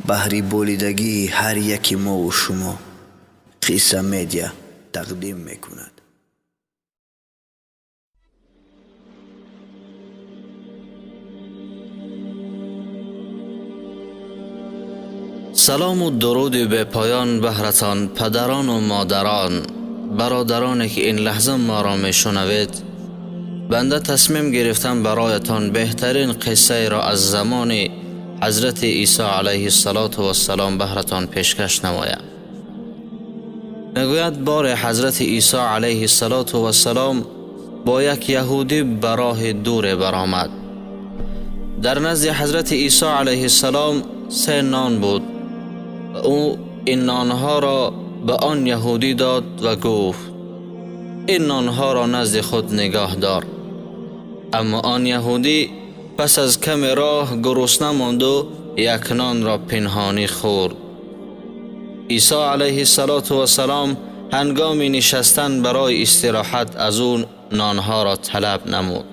Баҳри болидагии ҳар яки мову шумо Қисса Медиа тақдим мекунад. Салому дуруди бепоён баҳратон, падарону модарон, бародароне ки ин лаҳза моро мешунавед. Банда тасмим гирифтам бароятон беҳтарин қиссаеро аз замони ҳазрати Исо алайҳиссалоту вассалом баҳратон пешкаш намоям. Мегӯяд боре ҳазрати Исо алайҳиссалоту вассалом бо як яҳудӣ ба роҳи дуре баромад. Дар назди ҳазрати Исо алайҳиссалом се нон буд ва ӯ ин нонҳоро ба он яҳудӣ дод ва гуфт: ин нонҳоро назди худ нигоҳ дор. Аммо он яҳудӣ пас аз каме роҳ гурусна монду як нонро пинҳонӣ хӯрд. Исо алайҳиссалоту вассалом ҳангоми нишастан барои истироҳат аз ӯ нонҳоро талаб намуд.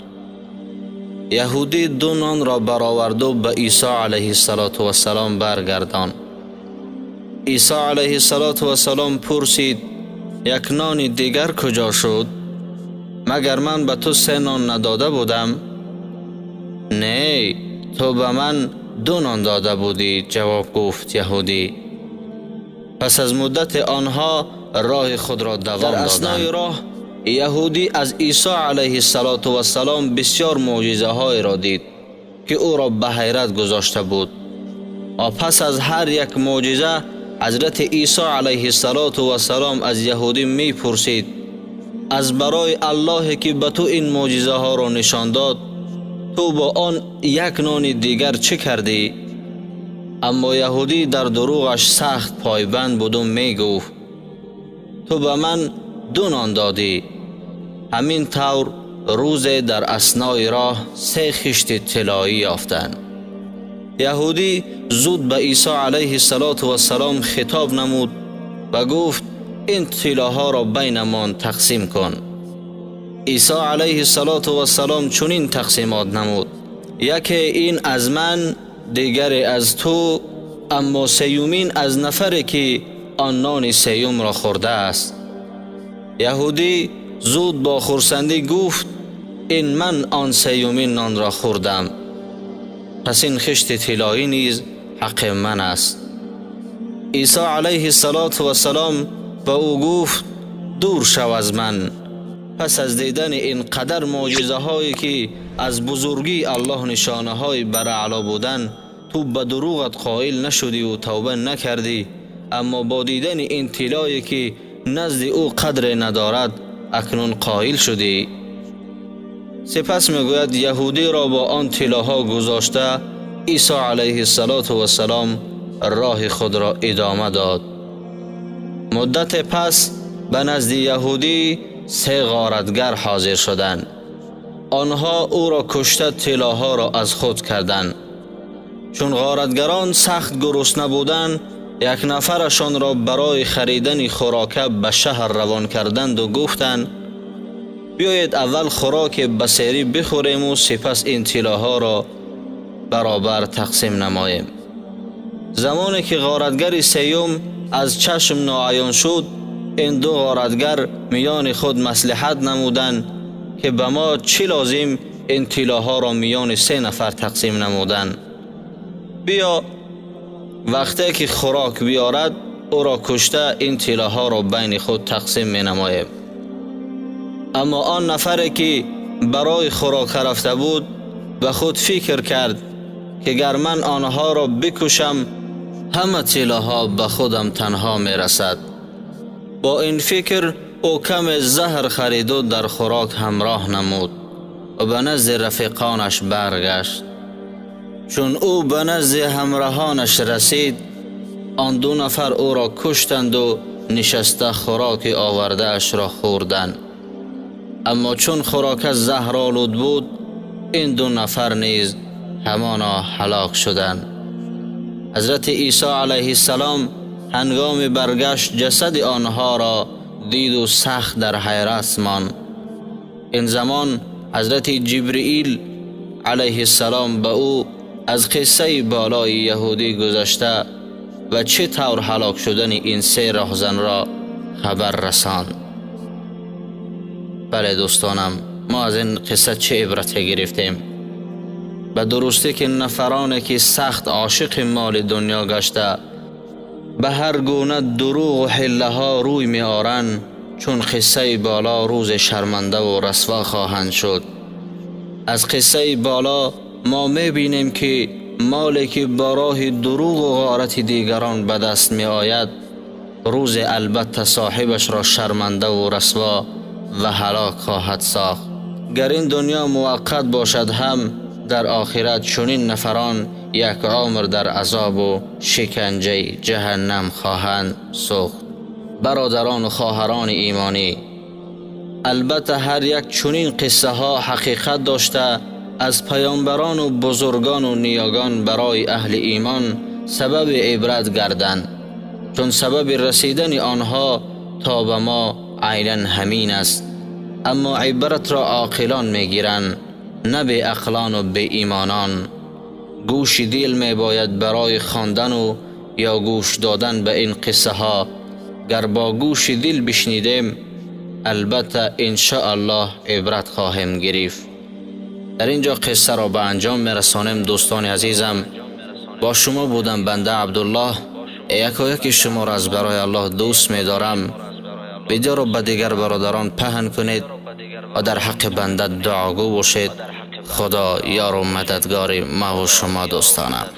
Яҳудӣ ду нонро бароварду ба Исо алайҳиссалоту вассалом баргардонд. Исо алайҳиссалоту вассалом пурсид: як нони дигар куҷо шуд? Магар ман ба ту се нон надода будам? Не, ту ба ман ду нон дода будӣ, ҷавоб гуфт яҳудӣ. Пас аз муддати онҳо роҳи худро давом доданд. Дар аснои роҳ яҳудӣ аз Исо алайҳиссалоту вассалом бисёр мӯъҷизаҳоеро дид, ки ӯро ба ҳайрат гузошта буд. Ва пас аз ҳар як мӯъҷиза ҳазрати Исо алайҳиссалоту вассалом аз яҳудӣ мепурсид: аз барои Аллоҳе ки ба ту ин мӯъҷизаҳоро нишон дод, ту бо он як нони дигар чӣ кардӣ? Аммо яҳудӣ дар дурӯғаш сахт пойбанд буду мегуфт: ту ба ман ду нон додӣ. Ҳамин тавр рӯзе дар аснои роҳ се хишти тиллоӣ ёфтанд. Яҳудӣ зуд ба Исо алайҳиссалоту вассалом хитоб намуд ва гуфт: ин тиллоҳоро байнамон тақсим кун. Исо алайҳиссалоту вассалом чунин тақсимот намуд: яке ин аз ман, дигаре аз ту, аммо сеюмин аз нафаре ки он нони сеюмро хӯрдааст. Яҳудӣ зуд бо хурсандӣ гуфт: ин ман он сеюмин нонро хӯрдам, пас ин хишти тиллоӣ низ ҳаққи ман аст. Исо алайҳиссалоту вассалом ба ӯ гуфт: дур шав аз ман. Пас аз дидани ин қадар мӯъҷизаҳое ки аз бузургии Аллоҳ нишонаҳои бар аъло буданд, ту ба дурӯғат қоил нашудӣ ва тавба накардӣ, аммо бо дидани ин тиллое ки назди ӯ қадре надорад, акнун қоил шудӣ. Сипас мегӯяд яҳудиро бо он тиллоҳо гузошта, Исо алайҳиссалоту вассалом роҳи худро идома дод. Муддате пас ба назди яҳудӣ се ғоратгар ҳозир шуданд. Онҳо ӯро кушта тиллоҳоро аз худ карданд. Чун ғоратгарон сахт гурусна буданд, як нафарашонро барои харидани хӯрока ба шаҳр равон карданду гуфтанд: биёед аввал хӯроке ба серӣ бихӯрему сипас ин тиллоҳоро баробар тақсим намоем. Замоне ки ғоратгари сеюм аз чашм ноаён шуд, ин ду ғоратгар миёни худ маслиҳат намуданд, ки ба мо чӣ лозим ин тиллоҳоро миёни се нафар тақсим намуданд. Биё вақте ки хӯрок биёрад, ӯро кушта ин тиллоҳоро байни худ тақсим менамоем. Аммо он нафаре ки барои хӯрока рафта буд, ба худ фикр кард, ки гар ман онҳоро бикушам, ҳама тиллоҳо ба худам танҳо мерасад. Бо ин фикр ӯ каме заҳр хариду дар хӯрок ҳамроҳ намуд ва ба назди рафиқонаш баргашт. Чун ӯ ба назди ҳамроҳонаш расид, он ду нафар ӯро куштанду нишаста хӯроки овардаашро хӯрданд. Аммо чун хӯрока заҳролуд буд, ин ду нафар низ ҳамоно ҳалок шуданд. Ҳазрати Исо алайҳиссалом ҳангоми баргашт ҷасади онҳоро диду сахт дар ҳайрат монд. Ин замон ҳазрати Ҷибраил алайҳиссалом ба ӯ аз қиссаи болои яҳудӣ гузашта ва чӣ тавр ҳалок шудани ин се роҳзанро хабар расонд. Бале, дӯстонам, мо аз ин қисса чӣ ибрате гирифтем? Ба дурустӣ ки нафароне ки сахт ошиқи моли дунё гашта, ба ҳар гуна дурӯғу ҳиллаҳо рӯй меоранд, чун қиссаи боло рӯз шарманда ва расво хоҳанд шуд. Аз қиссаи боло мо мебинем ки моле ки ба роҳи дурӯғу ғорати дигарон ба даст меояд, рӯз албатта соҳибашро шарманда ва расво ва ҳалок хоҳад сохт. Гар ин дунё муваққат бошад ҳам, дар охират чунин нафарон як умр дар азобу шиканҷаи ҷаҳаннам хоҳанд сӯхт. Бародарон ва хоҳарони имонӣ, албатта ҳар як чунин қиссаҳо ҳақиқат дошта, аз паёмбарон ва бузургон ва ниёгон барои аҳли имон сабаби ибрат гарданд, чун сабаби расидани онҳо то ба мо айнан ҳамин аст. Аммо ибратро оқилон мегиранд, на беақлон ва беимонон. Гӯши дил мебояд барои хондан ва ё гӯш додан ба ин қиссаҳо. Гар бо гӯши дил бишнидем, албатта иншоаллоҳ ибрат хоҳем гирифт. Дар инҷо қиссаро ба анҷом мерасонем. Дӯстони азизам, бо шумо будам банда Абдуллоҳ. Якояки шуморо аз барои Аллоҳ дӯст медорам. Видеоро ба дигар бародарон паҳн кунед ва дар ҳаққи банда дуогӯ бошед. Худо ёру мададгори ма ва шумо, дӯстонам.